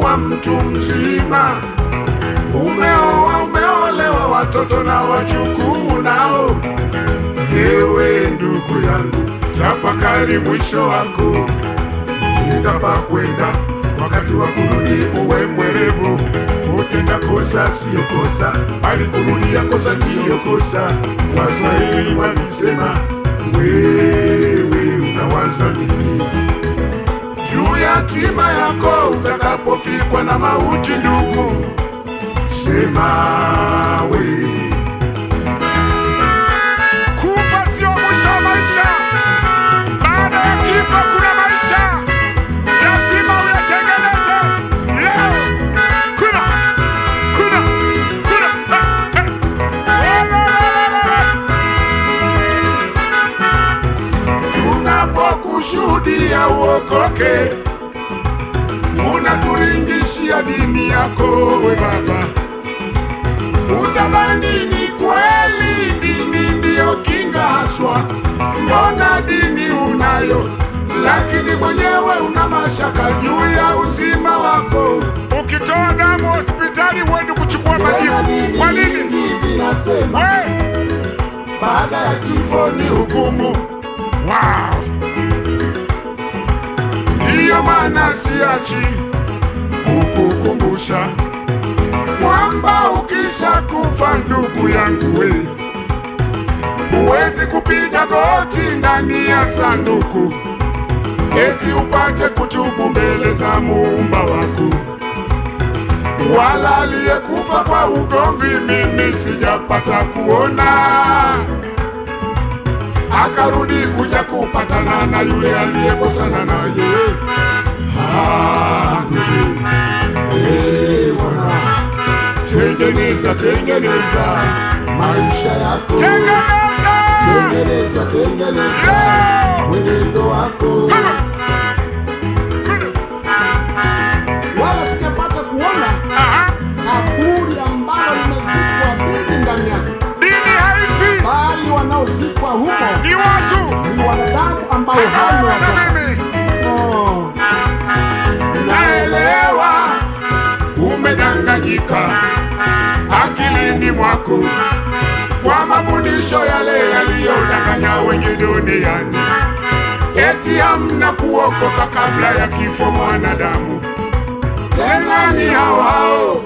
Umeshakuwa mtu mzima, umeoa, umeolewa, watoto na wajukuu nao. Ewe ndugu yangu, tafakari mwisho wako, shida pa kwenda, wakati wa kurudi uwe mwerevu. Kutenda kosa siyo kosa, bali kurudia kosa ndiyo kosa. Waswahili walisema, wewe unawaza nini juu ya hatima yako utakapofikwa na mauti? Ndugu, sema we. Kufa sio mwisho wa maisha. Baada ya kifo kuna maisha, lazima uyatengeneze leo. Kuna kuna kuna eh, eh. Oh, la, la, la, la, la. Tunapokushuhudia uokoke, unaturingishia dini yako we baba. Utadhani ni kweli dini ndiyo kinga haswa. Mbona dini unayo, lakini mwenyewe una mashaka juu ya uzima wako. Ukitoa damu hospitali huendi kuchukua Tena majivu. dini Kwa nini? nyingi zinasema We, baada ya kifo ni hukumu. Wow. Ndiyo maana siachi kukukumbusha kwamba ukishakufa ndugu yangu we, huwezi kupiga goti ndani ya sanduku eti upate kutubu mbele za muumba wako, wala aliyekufa kwa ugomvi mimi sijapata kuona akarudi kuja kupatana na yule aliyekosana naye. Ah, ndugu, eh, bwana, tengeneza, tengeneza maisha yako, Tengeneza. Tengeneza, tengeneza Leo. mwenendo wako. Kuna. Wala sijapata kuona Aha. kaburi ambalo limezikwa dini ndani yake, Dini haifi, bali wanaozikwa humo ni watu ni wanadamu ambao kama hai wewe na watoka. mimi. Oh, Naelewa umedanganyika akilini mwako kwa mafundisho yale yaliyodanganya wengi duniani, eti hamna kuokoka kabla ya kifo mwanadamu. Tena ni hao hao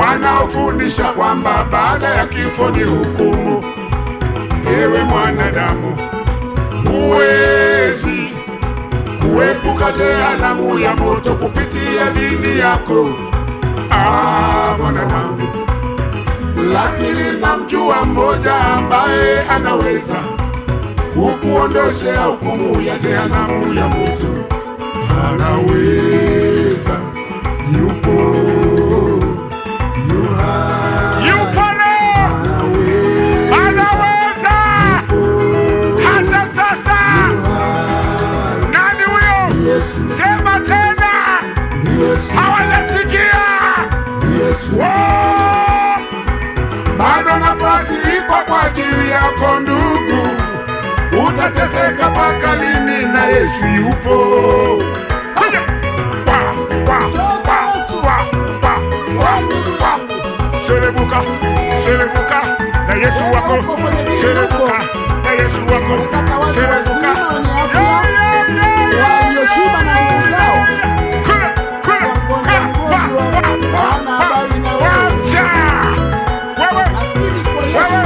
wanaofundisha kwamba baada ya kifo ni hukumu. Ewe mwanadamu, huwezi kuepuka jehanamu ya moto kupitia dini yako. Ah, mwanadamu, lakini namjua mmoja ambaye anaweza kukuondoshea hukumu ya jehanamu ya moto. Anaweza, yupo, yu hai, Yupo leo, anaweza, anaweza hata sasa. yu hai. Nani huyo? Yesu, Sema tena, Yesu, hawajasikia. Yesu. Oh! Bado nafasi ipo kwa ajili yako ndugu, utateseka mpaka lini? Na Yesu yupo. Kuja. Wa, wa, wa, wa, wa, wa, wa. Serebuka, serebuka na Yesu Tena wako. huko kwenye dini Serebuka na Yesu wako. Unataka watu Serebuka. wazima wenye afya, Yeah, yeah, yeah, yeah, walioshiba na nguvu zao. yeah. Kuna, kuna, Mgonjwa, kuna, mgonjwa, wa, wa, hana wa, habari na wewe. wacha. Wewe, Lakini kwa Yesu,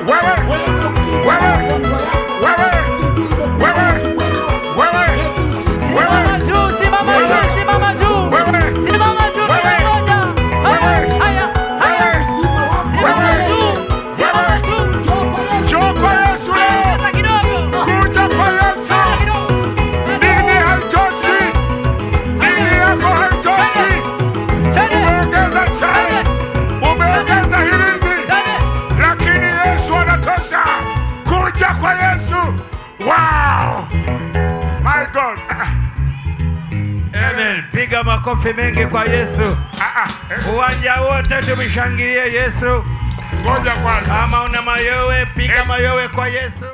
wewe, wewe, wewe ukiwa na Wewe. magonjwa yako, wewe, sijui imekuwa Wewe. kibwengo, wewe, eti usisi. Wewe. Simama juu, simama juu, simama juu. Wewe. Simama juu Wewe. kila mmoja. Haya, Wewe. haya, haya. Wewe. Uzima wako Simama Wewe. juu, simama juu. Njoo kwa Yesu. Njoo kwa Yesu leo. Cheza kidogo. Kuja kwa Yesu. Cheza kidogo. Dini haitoshi, dini yako haitoshi. Cheza. Umeongeza chai, umeongeza hirizi, Cheza. lakini Yesu anatosha. Kuja kwa Yesu. Wow, my God. Ah, Amen. Piga makofi mengi kwa Yesu. ah, ah. Eh, Uwanja wote tumshangilie Yesu. Ngoja kwanza. Kama una mayowe, piga mayowe kwa Yesu.